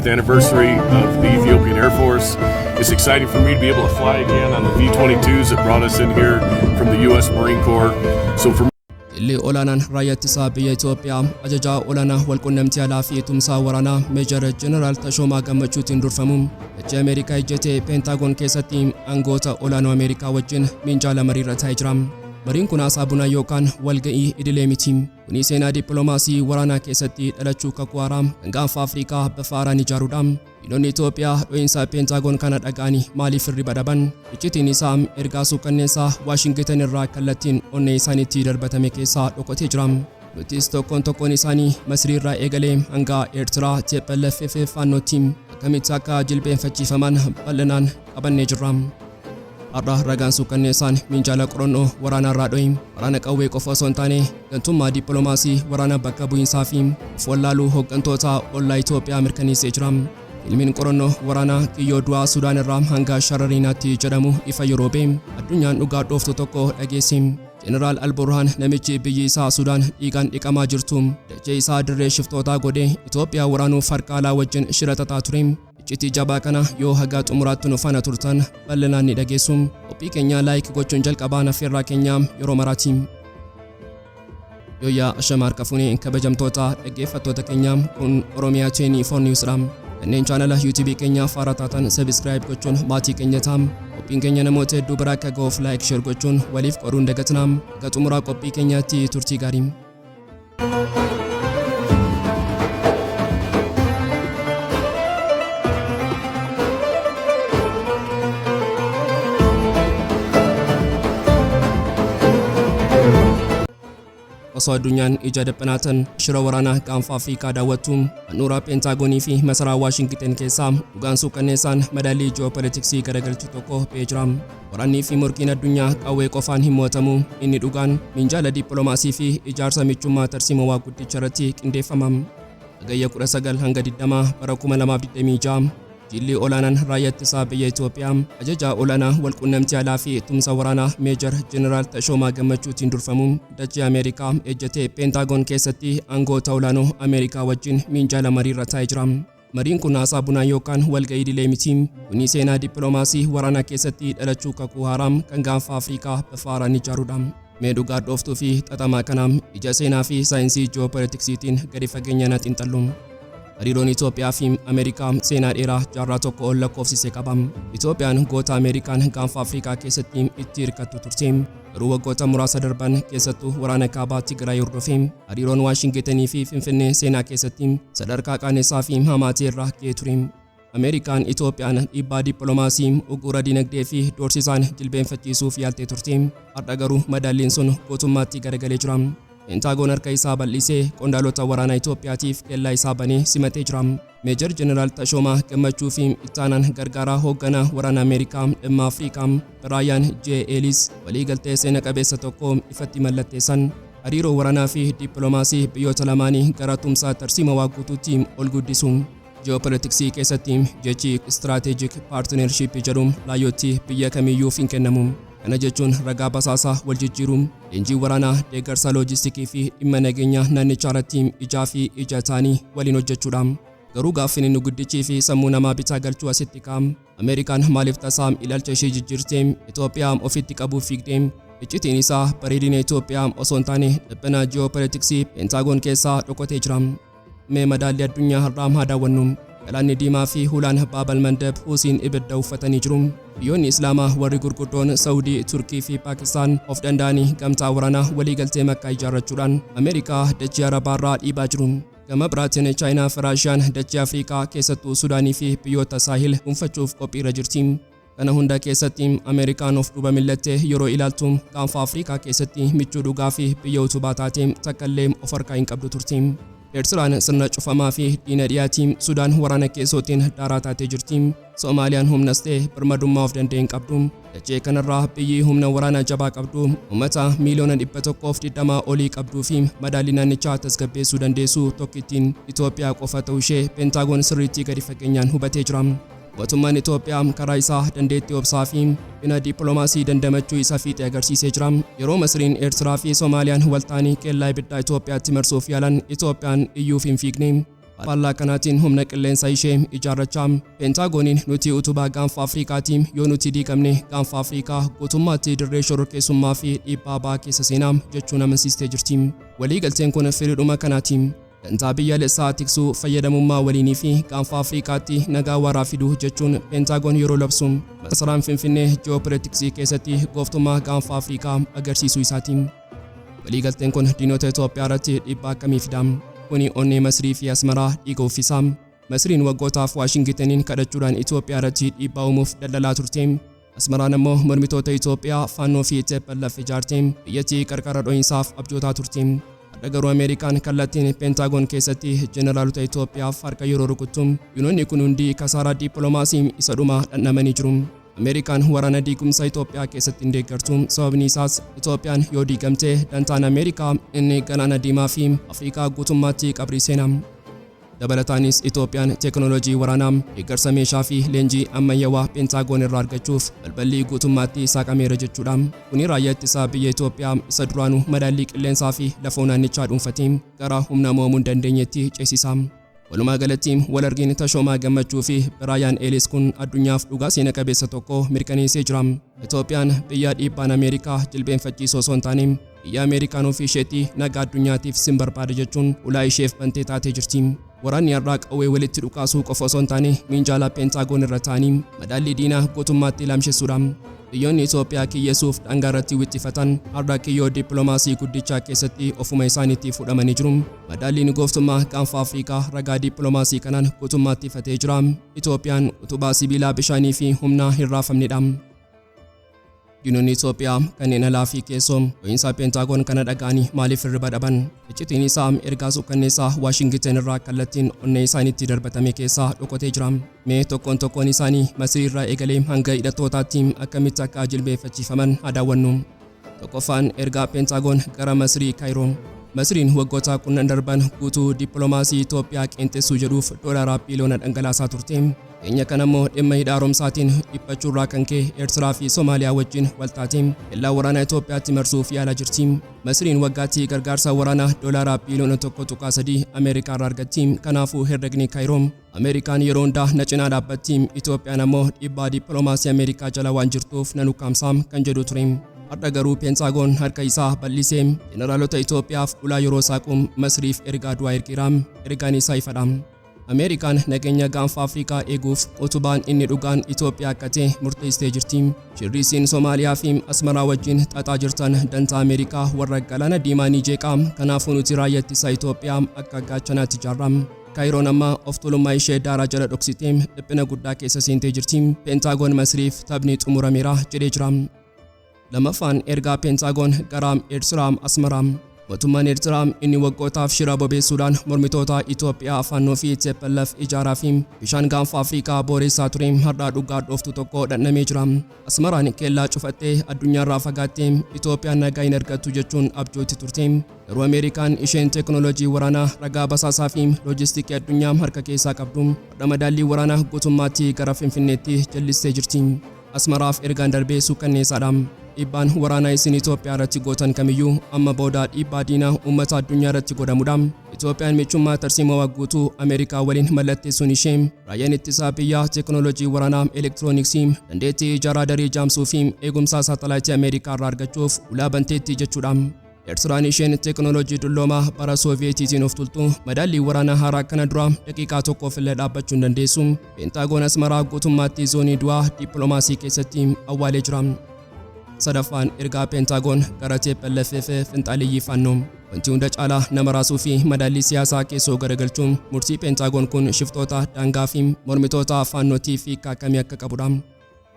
107th anniversary of the Ethiopian Air Force. It's exciting for me to be able to fly again on the V-22s that brought us in here from the U.S. Marine Corps. So for Jilli olaanaan raayyaa ittisaa biyya Itoophiyaa ajajaa olaanaa walqunnamtii alaa fi tumsaa waraanaa Meejar Jeneraal Tashoomaa Gammachuutiin durfamu dachee Ameerikaa ejjetee Peentaagoon keessatti aangoota olaanoo Ameerikaa wajjin minjaala mariirra taa'ee jira. Mariin kun haasaa bunaa yookaan walga'ii idilee miti. Kuni seenaa dippiloomaasii waraanaa keessatti dhalachuu kakuu haaraa kan gaanfa Afrikaa bifa haaraan ijaaruudha. Diinonni Itoophiyaa dho'iinsa Peentaagoon kana dhaga'anii maaliif hirriba dhaban? Iccitiin isaa ergaa suukanneessaa Waashingitan irraa kallattiin onnee isaaniitti darbatame keessaa dhokatee jira. Nutis tokkoon tokkoon isaanii Masrii irraa eegalee hanga Eertiraa, TPLF fi Faannootti akkamitti akka jilbeenfachiifaman bal'inaan qabannee jirra. Har'a ragaan suukanneessaan minjaala qorannoo waraanaa irraa dho'e waraana qawwee qofa osoo hin taane gantummaa dippiloomaasii waraana bakka bu'iinsaa fi of wallaaluu hooggantoota ollaa Itoophiyaa mirkaneessee jira. Fiilmiin qorannoo waraanaa kiyyoo du'aa Sudaan irraa hanga Sharariinaatti jedhamu ifa yeroo ba'e addunyaan dhugaa dhooftu tokko dhageesse. Jeneraal Alburhaan namichi biyyi isaa Sudaan dhiigaan dhiqamaa jirtu dachee isaa dirree shiftootaa godhee Itoophiyaa waraanuuf harka alaa wajjin shira xaxaa ture. Iccitii jabaa kana yoo haga xumuraatti nu faana turtan bal'inaan ni dhageessu. Qophii keenya like gochuun jalqabaa affeerraa keenya yeroo maraati. Yooyyaa, ashama harka fuunee, kabajamtoota dhaggeeffattoota keenya, kun Oromiyaa 24 News dha. Kanneen chaanala YouTube keenya faara taatan subscribe gochuun maatii keenya ta'a. Qophiin keenya namoota hedduu bira akka ga'uuf like, share gochuun waliif qooduun dagatinaa. Haga xumuraa qophii keenyaatti turtii gaarii. Osoo addunyaan ija dhiphinaatan shira waraanaa gaanfa Afrikaa daawwattu, handhuura Peentaagoonii fi masaraa Waashingitan keessaa dhugaan suukanneessaan madaallii ji'oopolitiksii garagalchu tokko ba'ee jira. Waraannii fi morkiin addunyaa qawwee qofaan hin mo'atamu. Inni dhugaan minjaala dippiloomaasii fi ijaarsa michummaa tarsiimawaa guddicha irratti qindeeffama. Hagayya 19 hanga 20 bara 2026 jilli olaanaan raayyaa ittisaa biyya Itoophiyaa ajajaa olaanaa walqunnamtii alaa fi tumsa waraanaa Meejar Jeneraal Tashoomaa Gammachuutiin durfamu dachee Ameerikaa ejjetee Peentaagoon keessatti aangoota olaanoo Ameerikaa wajjin minjaala mariirra taa'ee jira. Mariin kun haasaa bunaa yookaan walga'ii idilee miti. Kuni seenaa dippiloomaasii waraanaa keessatti dhalachuu kakuu haaraa kan gaanfa Afrikaa bifa haaraan ijaaruudha. Mee dhugaa dhooftuu fi xaxamaa kana ija seenaa fi saayinsii ji'oopolitiksiitiin gadi fageenyaan xiinxallu. Hariiroon Itoophiyaa fi Ameerikaa seenaa dheeraa jaarraa tokko ol lakkoofsise qaba. Itoophiyaan goota Ameerikaan gaanfa Afrikaa keessatti itti hirkattu turte. Garuu waggoota muraasa darban, keessattuu waraana kaabaa Tigraay hordofee, hariiroon Waashingitonii fi Finfinnee seenaa keessatti sadarkaa qaanessaa fi hamaa ta'e irra ga'ee ture. Ameerikaan Itoophiyaan dhiibbaa dippiloomaasii, uggura dinagdee fi doorsisaan jilbeenfachiisuuf yaaltee turte. Har'a garuu madaalliin sun guutummaatti garagalee jira. Peentaagoon harka isaa bal'isee qondaalota waraanaa Itoophiyaatiif kellaa isaa banee simatee jira. Meejar Jeneraal Tashoomaa Gammachuu fi ittaanaan gargaaraa hoogganaa waraana Ameerikaa dhimma Afrikaa Biraayaan J. Eelis waliigaltee seena qabeessa tokko ifatti mallatteessan. Hariiroo waraanaa fi dippiloomaasii biyyoota lamaanii gara tumsaa tarsiimawaa guutuutti ol guddisu. Ji'oopolitiksii keessatti jechi strategic partnership jedhu laayyootti biyya kamiyyuuf hin kennamu. Kana jechuun ragaa basaasaa wal jijjiiruu, leenjii waraanaa, deeggarsa loojistikii fi dhimma nageenyaa naannichaa irratti ijaa fi ija ta'anii waliin hojjechuudha. Garuu gaaffiin inni guddichii fi sammuu namaa bitaa galchuu asitti ka'a. Ameerikaan maaliif tasaa ilaalcha ishee jijjiirtee Itoophiyaa ofitti qabuuf fiigdee? Iccitiin isaa bareedina Itoophiyaa osoo hin taane dhiphina ji'oopolitiksii Peentaagoon keessaa dhokatee jira. Mee madaalli addunyaa har'aa haa daawwannu. Galaanni Diimaa fi hulaan Baabal Mandab Huusiin ibidda uffatanii jiru. Biyyoonni Islaamaa warri gurguddoon Saawudii, Turkii fi Paakistaan of danda'anii gamtaa waraanaa waliigaltee Makkaa ijaarrachuudhaan Ameerikaa dachee Arabaarraa dhiibaa jiru. Gama biraatiin Chaayinaa fi Raashiyaan dachee Afrikaa, keessattuu Sudaanii fi biyyoota Saahil dhuunfachuuf qophiirra jirti. Kana hunda keessatti Ameerikaan of duuba millattee yeroo ilaaltu gaanfa Afrikaa keessatti michuu dhugaa fi biyya utubaa taate takkallee of harkaa hin qabdu turte. Eertiraan sirna cufamaa fi diina dhiyaati. Sudaan waraana keessootiin daaraa taatee jirti. Soomaaliyaan humnas ta'e birmadummaa of danda'e hin qabdu. Dachee kanarraa biyyi humna waraanaa jabaa qabdu, uummata miiliyoona 120 olii qabduu fi madaalli naannichaa tasgabbeessuu dandeessu tokkittiin Itoophiyaa qofa ta'uu ishee Peentaagoon sirriitti gadi fageenyaan hubatee jira. Mootummaan Itoophiyaa karaa isaa dandeettii obsaa fi dhiphina dippiloomaasii dandamachuu isa fiixee agarsiisee jira. Yeroo Masriin, Eertiraa fi Soomaaliyaan waltaanii kellaa ibiddaa Itoophiyaatti marsuuf yaalan, Itoophiyaan iyyuuf hin fiigne. Faallaa kanaatiin humna qilleensa ishee ijaarrachaa Peentagooniin nuti utubaa gaanfa Afrikaatiin yoo nuti diigamne gaanfa Afrikaa guutummaatti dirree shororkeessummaa fi dhiibbaa ba'aa keessa seenaa jechuun amansiistee jirti. Waliigalteen kun firiidhuma kanaatiin dantaa biyyaalessaa tiksuu, fayyadamummaa waliinii fi gaanfa Afrikaatti nagaa waaraa fiduu jechuun Peentaagoon yeroo labsu masaraan Finfinnee ji'oopolitiksii keessatti gooftummaa gaanfa Afrikaa agarsiisuu isaatiin. Waliigalteen kun diinota Itoophiyaa irratti dhiibbaa akkamii fida? Kuni onnee Masrii fi Asmaraa dhiiga uffisa. Masriin waggootaaf Waashingitaniin kadhachuudhaan Itoophiyaa irratti dhiibbaa uumuuf daldalaa turte. Asmaraan ammoo mormitoota Itoophiyaa Faannoo fi TPLF ijaarte biyyattii qarqara dho'iinsaaf abjootaa turte. Har'a garuu Ameerikaan kallattiin Peentaagoon keessatti jeneraalota Itoophiyaaf harka yeroo rukuttu diinonni kun hundi kasaaraa dippiloomaasii isa dhumaa dhandhamanii jiru. Ameerikaan waraana diigumsa Itoophiyaa keessatti hin deeggartu. Sababni isaas Itoophiyaan yoo diigamte dantaan Ameerikaa inni galaana diimaa fi Afrikaa guutummaatti qabrii seena. Dabalataanis Itoophiyaan teekinooloojii waraanaa, deeggarsa meeshaa fi leenjii ammayyawaa Peentaagoon irraa argachuuf balballi guutummaatti saaqameera jechuudha. Kuni raayyaa ittisaa biyya Itoophiyaa isa duraanuu madaallii qilleensaa fi lafoo naannichaa dhuunfatee gara humna mo'amuu hin dandeenyetti ceesisa. Walumaa galatti wal argiin Tashoomaa Gammachuu fi Biraayaan Eelis kun addunyaaf dhugaa seena qabeessa tokko mirkaneessee jira. Itoophiyaan biyya dhiibbaan Ameerikaa jilbeenfachiisoo osoo hin taane biyya Ameerikaan ofii isheetti nagaa addunyaatiif sin barbaada jechuun ulaa isheef bantee taatee jirti. Waraanni har'aa qawwee walitti dhukaasuu qofa osoo hin taane minjaala Peentaagoon irra ta'anii madaallii diinaa guutummaatti laamshessuudha. Biyyoonni Itoophiyaa kiyyeessuuf daangaa irratti wixxifatan har'a kiyyoo dippiloomaasii guddichaa keessatti ofuma isaaniitti fudhamanii jiru. Madaalliin gooftummaa gaanfa Afrikaa ragaa dippiloomaasii kanaan guutummaatti ifatee jira. Itoophiyaan utubaa sibiilaa bishaanii fi humnaa hin raafamnedha. Diinonni Itoophiyaa kanneen alaa fi keessoo dho'iinsa Peentaagoon kana dhaga'anii maaliif hirriba dhaban? Iccitiin isaa ergaa suukkanneessaa Waashingitan irraa kallattiin onnee isaaniitti darbatame keessaa dhokatee jira. Mee tokkoon tokkoon isaanii Masrii irraa eegalee hanga hidhattootaatti akkamitti akka jilbeeffachiifaman haa daawwannu. Tokkoffaan ergaa Peentaagoon gara Masrii Kaayiroo. Masriin waggoota 10 darban guutuu dippiloomaasii Itoophiyaa qeenxessuu jedhuuf doolaara biiliyoona dhangalaasaa turte. Dhiyeenya kana immoo dhimma hidha haaromsaatiin dhiphachuurraa kan ka'e Eertiraa fi Somaaliyaa wajjin wal taatee kellaa waraanaa Itoophiyaatti marsuuf yaalaa jirti. Masriin waggaatti gargaarsa waraanaa doolaara biiliyoona 1.3 Ameerikaa irraa argatti. Kanaafuu herregni Kaayiroo Ameerikaan yeroo hundaa na cinaa dhaabbatti, Itoophiyaan ammoo dhiibbaa dippiloomaasii Ameerikaa jala waan jirtuuf nan ukkaamsa kan jedhu ture. Har'a garuu Peentaagoon harka isaa bal'isee jeneraalota Itoophiyaaf ulaa yeroo saaqu Masriif ergaa du'aa ergeera. Ergaan isaa ifadha. Ameerikaan nageenya gaanfa Afrikaa eeguuf utubaan inni dhugaan Itoophiyaa akka ta'e murteessitee jirti. Shirri isin Somaaliyaa fi Asmaraa wajjin xaxaa jirtan dantaa Ameerikaa warra galaana diimaa ni jeeqa. Kanaafuu nuti raayyaa ittisaa Itoophiyaa akka gaachanaatti ijaarra. Kaayiroon amma of tuulummaa ishee daaraa jala dhoksitee dhiphina guddaa keessa seentee jirti. Peentaagoon Masriif taphni xumurameera jedhee jira. Lamaffaan ergaa Peentaagoon gara Eertiraa Asmaraa. Mootummaan Eertiraa inni waggootaaf shira bobeessuudhaan mormitoota Itoophiyaa Faannoo fi TPLF ijaaraa fi bishaan gaanfa Afrikaa booressaa ture har'aa dhugaa dhooftu tokko dhandhamee jira. Asmaraan kellaa cufattee addunyaarraa fagaattee Itoophiyaan nagaa hin argattu jechuun abjootti turte. Garuu Ameerikaan isheen teekinooloojii waraanaa, ragaa basaasaa fi loojistikii addunyaa harka keessaa qabdu har'a madaallii waraanaa guutummaatti gara Finfinneetti jallistee jirti. Asmaraaf ergaan darbee suukkanneessaadha. Dhiibbaan waraanaa isin Itoophiyaa irratti gootan kamiyyuu amma booda dhiibbaa diinaa uummata addunyaa irratti godhamudha. Itoophiyaan michummaa tarsiimawaa guutuu Ameerikaa waliin mallatteessuun ishee raayyaan ittisaa biyyaa teekinooloojii waraanaa, elektirooniksii, dandeettii raadarii jaamsuu fi eegumsaa saatalaayitii Ameerikaa irraa argachuuf ulaa banteetti jechuudha. Eertiraan isheen teekinooloojii dulloomaa bara Sooviyeetiitiin of tultu madaallii waraanaa haaraa kana dura daqiiqaa tokkoof illee dhaabbachuu hin dandeessu. Peentaagoon Asmaraa guutummaatti zoonii du'aa dippiloomaasii keessatti awwaalee jira. Sadaffaan ergaa Peentaagoon gara TPLF fi finxaaleyyii Faannoo. Wanti hunda caalaa nama raasuu fi madaallii siyaasaa keessoo garagalchuun murtii Peentaagoon kun shiftoota daangaa fi mormitoota Faannootiif hiika akkamii akka qabudha.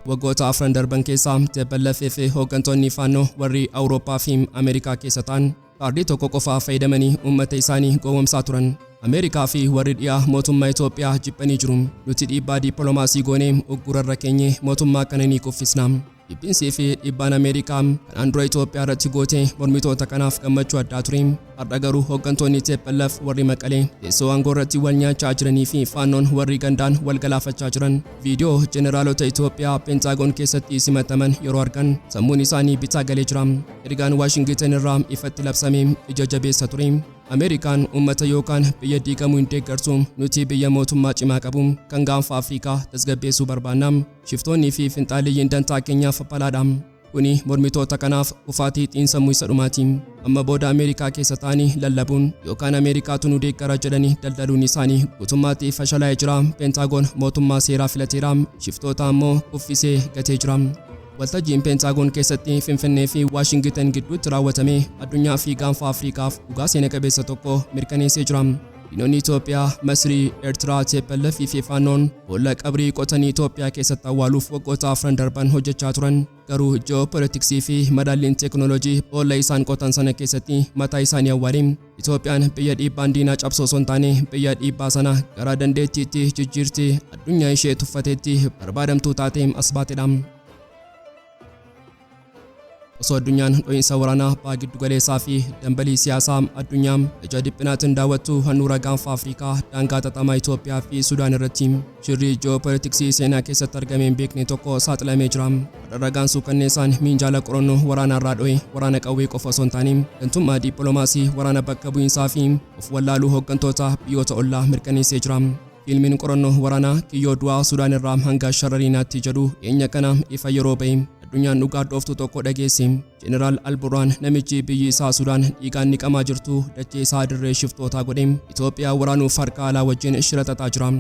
Waggoota afran darban keessaa TPLF fi hooggantoonni Faannoo warri Awurooppaa fi Ameerikaa keessa ta'an kaardii tokko qofaa fayyadamanii uummata isaanii gowwomsaa turan. Ameerikaa fi warri dhiyaa mootummaa Itoophiyaa jibbanii jiru. Nuti dhiibbaa dippiloomaasii goonee uggurarra keenye mootummaa kana ni kuffisna. Jibbiinsii fi dhiibbaan Ameerikaa kanaan dura Itoophiyaa irratti gootee mormitoota kanaaf gammachuu addaa ture. Har'a garuu hooggantoonni TPLF warri Maqalee teessoo aangoo irratti wal nyaachaa jiranii fi Faannoon warri gandaan wal galaafachaa jiran viidiyoo jeneraalota Itoophiyaa Peentaagoon keessatti simataman yeroo argan sammuun isaanii bitaa galee jira. Ergaan Waashingitan irraa ifatti labsame ija jabeessa ture. Ameerikaan uummata yookaan biyya diigamuu hin deeggartu. Nuti biyya mootummaa cimaa qabu kan gaanfa Afrikaa tasgabbeessuu barbaanna. Shiftoonnii fi finxaaliyyiin dantaa keenyaaf balaadha. Kuni mormitoota kanaaf kufaatii xiinsammuu isa dhumaati. Amma booda Ameerikaa keessa ta'anii lallabuun yookaan Ameerikaatu nu deeggara jedhanii daldaluun isaanii guutummaatti fashalaa'ee jira. Peentaagoon mootummaa seeraa filateera. Shiftoota ammoo kuffisee gatee jira. Waltajjiin Peentaagoon keessatti Finfinnee fi Waashingitan gidduutti raawwatame addunyaa fi gaanfa Afrikaaf dhugaa seena qabeessa tokko mirkaneessee jira. Diinonni Itoophiyaa, Masrii, Eertiraa, TPLF fi Faannoon boolla qabrii qotanii Itoophiyaa keessatti awwaaluuf waggoota afran darban hojjechaa turan. Garuu ji'oopolitiksii fi madaalliin teekinooloojii boolla isaan qotan sana keessatti mataa isaanii awwaale. Itoophiyaan biyya dhiibbaan diinaa cabsoo osoo hin taane biyya dhiibbaa sana gara dandeettiitti jijjiirtee addunyaa ishee tuffateetti barbaadamtuu taatee as baatedha. Osoo addunyaan dho'iinsa waraanaa baha giddugaleessaa fi dambalii siyaasaa addunyaa ija dhiphinaatiin daawwattu, handhuura gaanfa Afrikaa daangaa xaxamaa Itoophiyaa fi Sudaan irratti shirri ji'oopolitiksii seenaa keessatti argamee hin beekne tokko saaxilamee jira. Ragaan suukanneessaan minjaala qorannoo waraanaa irraa dho'e waraana qawwee qofa osoo hin taane gantummaa dippiloomaasii, waraana bakka bu'iinsaa fi of wallaaluu hooggantoota biyyoota ollaa mirkaneessee jira. Fiilmiin qorannoo waraanaa Kiyyoo Du'aa Sudaan irraa hanga Sharariinaatti jedhu dhiyeenya kana ifa yeroo ba'e addunyaan dhugaa dhooftu tokko dhageesse. Jeneraal Alburhaan, namichi biyyi isaa Sudaan dhiigaan niqamaa jirtu dachee isaa dirree shiftootaa godhe, Itoophiyaa waraanuuf harka alaa wajjin shira xaxaa jira.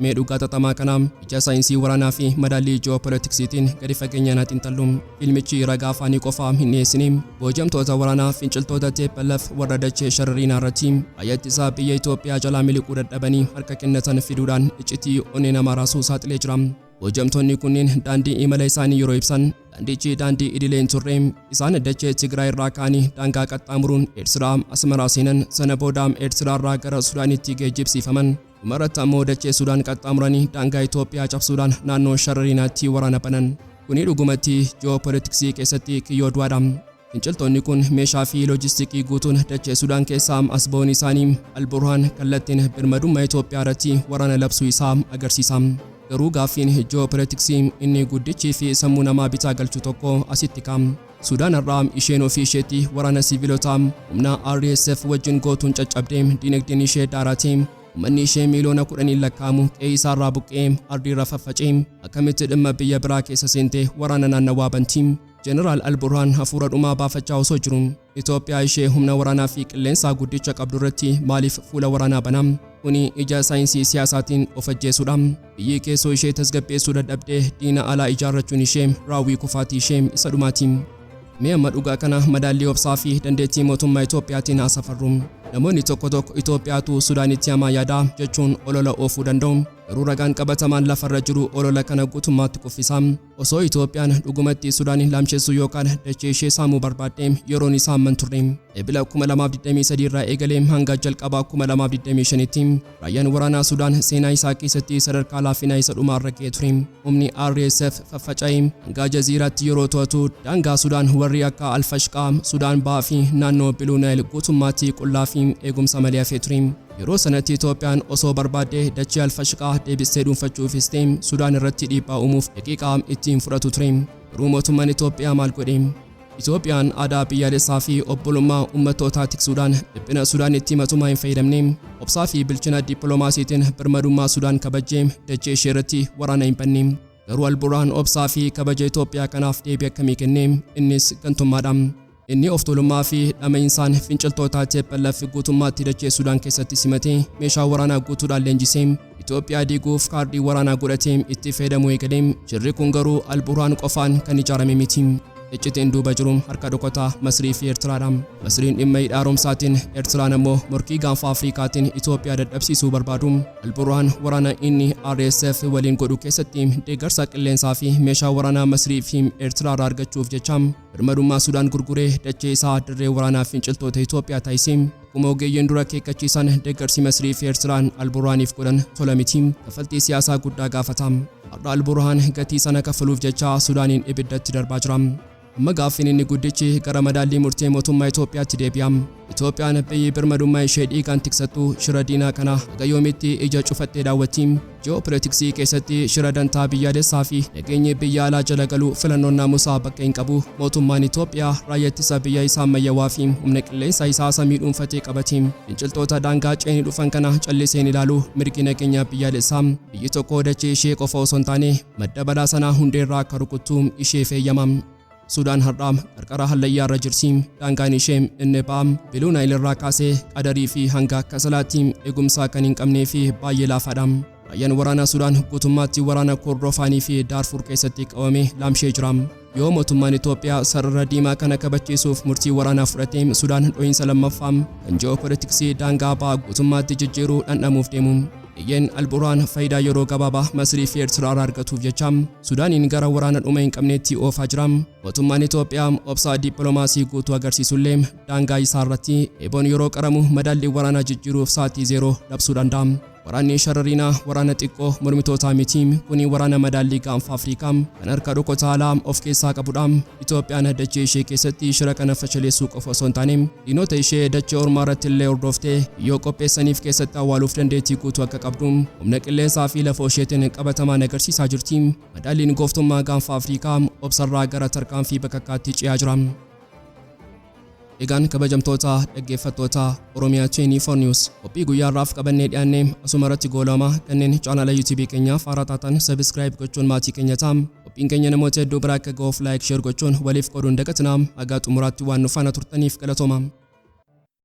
Mee dhugaa xaxamaa kana ija saayinsii waraanaa fi madaallii ji'oopolitiksiitiin gadi fageenyaan haa xiinxallu. Fiilmichi ragaa afaanii qofaa hin dhiyeessine. Booji'amtoota waraanaa finciltoota TPLF warra dachee Sharariinaa irratti raayyaa ittisaa biyya Itoophiyaa jalaa miliquu dadhabanii harka kennatan fiduudhaan iccitii onnee namaa raasuu saaxilee jira. Booji'amtoonni kunneen daandii imala isaanii yeroo ibsan, daandichi daandii idilee hin turre. Isaan dachee Tigraay irraa ka'anii daangaa qaxxaamuruun Eertiraa Asmaraa seenan, sana booda Eertiraa irraa gara Sudaanitti geejjibsiifaman. Dhumarratti ammoo dachee Sudaan qaxxaamuranii daangaa Itoophiyaa cabsuudhaan naannoo Sharariinaatti waraana banan. Kuni dhugumatti ji'oopolitiksii keessatti kiyyoo du'aadha. Finciltoonni kun meeshaa fi loojistikii guutuun dachee Sudaan keessaa as ba'uun isaanii Alburhaan kallattiin birmadummaa Itoophiyaa irratti waraana labsuu isaa agarsiisa. Garuu gaaffiin ji'oopolitiksii inni guddichii fi sammuu namaa bitaa galchu tokko asitti ka'a. Sudaan irraa isheen ofii isheetti waraana siivilotaa humna RSF wajjin gootuun caccabdee, dinagdeen ishee daaratee, uummanni ishee miiliyoona 10n lakkaa'amu qe'ee isaarraa buqqee ardiirra faffacee, akkamitti dhimma biyya biraa keessa seentee waraana naannawaa banti? Jeneraal Alburhaan hafuura dhumaa baafachaa osoo jiru Itoophiyaa ishee humna waraanaa fi qilleensaa guddicha qabdu irratti maaliif fuula waraanaa bana? Kuni ija saayinsii siyaasaatiin of ajjeesuudha. Biyyi keessoo ishee tasgabbeessuu dadhabdee diina alaa ijaarrachuun ishee raawwii kufaatii ishee isa dhumaati. Mee amma dhugaa kana madaallii obsaa fi dandeettii mootummaa Itoophiyaatiin haa safarru. Namoonni tokko tokko Itoophiyaatu Sudaanitti hamaa yaadaa jechuun olola oofuu danda'u. Garuu ragaan qabatamaan lafarra jiru olola kana guutummaatti kuffisa. Osoo Itoophiyaan dhugumatti Sudaanin laamshessuu yookaan dachee ishee saamuu barbaaddee yeroon isaa amman turre. Ebila 2023 irraa eegalee hanga jalqabaa 2025tti raayyaan waraanaa Sudaan seenaa isaa keessatti sadarkaa laafinaa isa dhumaa irra ga'ee ture. Humni RSF faffaca'ee hanga Jaziiraatti yeroo to'atu, daangaa Sudaan warri akka Alfashqaa, Sudaan Bahaa fi naannoo Biluu Naayil guutummaatti qullaa fi eegumsa malee hafee ture. Yeroo sanatti Itoophiyaan osoo barbaaddee dachee Alfashqaa deebistee dhuunfachuufis ta'e Sudaan irratti dhiibbaa uumuuf daqiiqaa itti hin fudhatu ture. Garuu mootummaan Itoophiyaa maal godhe? Itoophiyaan aadaa biyyaalessaa fi obbolummaa uummattootaa tiksuudhaan dhiphina Sudaanitti matumaa hin fayyadamne. Obsaa fi bilchina dippiloomaasiitiin birmadummaa Sudaan kabajjee dachee ishee irratti waraana hin banne. Garuu Alburhaan obsaa fi kabaja Itoophiyaa kanaaf deebii akkamii kenne? Innis gantummaadha. Inni of tuulummaa fi dhama'insaan finciltoota TPLF guutummaatti dachee Sudaan keessatti simatee, meeshaa waraanaa guutuudhaan leenjisee, Itoophiyaa diiguuf kaardii waraanaa godhatee itti fayyadamuu eegale. Shirri kun garuu Alburhaan qofaan kan ijaarame miti. Iccitiin duuba jiru harka dhokataa Masrii fi Eertiraadha. Masriin dhimma hidha haaromsaatiin, Eertiraan ammoo morkii gaanfa Afrikaatiin Itoophiyaa dadhabsiisuu barbaadu. Alburhaan waraana inni RSF waliin godhu keessatti deeggarsa qilleensaa fi meeshaa waraanaa Masrii fi Eertiraa irraa argachuuf jecha birmadummaa Sudaan gurguree dachee isaa dirree waraanaa finciltoota Itoophiyaa taasise. Akkuma ogeeyyiin dura akeekkachiisan, deeggarsi Masrii fi Eertiraan Alburhaaniif godhan tola miti. Kaffaltii siyaasaa guddaa gaafata. Har'a Alburhaan gatii sana kaffaluuf jecha Sudaaniin ibiddatti darbaa jira. Amma gaaffiin inni guddichi gara madaallii murtee mootummaa Itoophiyaatti deebi'a. Itoophiyaan biyyi birmadummaa ishee dhiigaan tiksattu shira diinaa kana haga yoomitti ija cufattee daawwatti? Ji'oopolitiksii keessatti shira dantaa biyyaalessaa fi nageenya biyya alaa jala galuu filannoon naamusaa bakka hin qabu. Mootummaan Itoophiyaa raayyaa ittisa biyya isaa ammayyawaa fi humna qilleensa isaa samii dhuunfatee qabate. Finciltoota daangaa ce'anii dhufan kana callisee hin ilaalu. Mirgi nageenya biyyaalessaa biyyi tokko dachee ishee qofa osoo hin taane madda balaa sanaa hundeerraa akka rukuttu isheef eeyyama. Sudaan har'aa qarqara hallayyaa irra jirti. Daangaan ishee inni ba'aa Biluu Naayil irraa kaasee Qadarii fi hanga Kasalaatti eegumsaa kan hin qabnee fi baay'ee laafaadha. Raayyaan waraanaa Sudaan guutummaatti waraana Kordofaanii fi Daarfur keessatti qabamee laamshee jira. Yoo mootummaan Itoophiyaa sarara diimaa kana kabachiisuuf murtii waraanaa fudhate, Sudaan dho'iinsa lammaffaa kan ji'oopolitiksii daangaa ba'aa guutummaatti jijjiiruu dhandhamuuf deemu. Iyyeen Alburhaan faayidaa yeroo gabaabaa Masrii fi Eertiraa irraa argatuuf jecha Sudaaniin gara waraana dhuma hin qabneetti oofaa jira. Mootummaan Itoophiyaa obsaa dippiloomaasii guutuu agarsiisullee, daangaa isaa irratti eeboon yeroo qaramu madaallii waraanaa jijjiiruuf sa'aatii zeeroo labsuu danda'a. Waraanni Sharariinaa waraana xiqqoo mormitootaa miti. Kuni waraana madaallii Gaanfa Afrikaa kan harka dhokota alaa of keessaa qabudha. Itoophiyaan dachee ishee keessatti shira kana fashaleessuu qofa osoo hin taane, diinota ishee dachee ormaa irratti illee hordoftee yoo qopheessaniif keessatti awwaaluuf dandeettii guutuu akka qabdu humna qilleensaa fi lafoo isheetiin qabatamaan agarsiisaa jirti. Madaalliin gooftummaa Gaanfa Afrikaa obsarraa gara tarkaanfii bakakkaatti ce'aa jira. Egaan kabajamtoota dhaggeeffattoota Oromiyaa 24 News, qophii guyyaa har'aaf qabannee dhiyaanne asuma irratti goolama. Kanneen chaanala YouTube keenyaaf haaraa taatan subscribe gochuun maatii keenya ta'a. Qophiin keenya namoota hedduu bira akka ga'uuf like, share gochuun waliif qooduun dagatinaa. Hagaa xumuraatti waan nu faana turtaniif galatooma.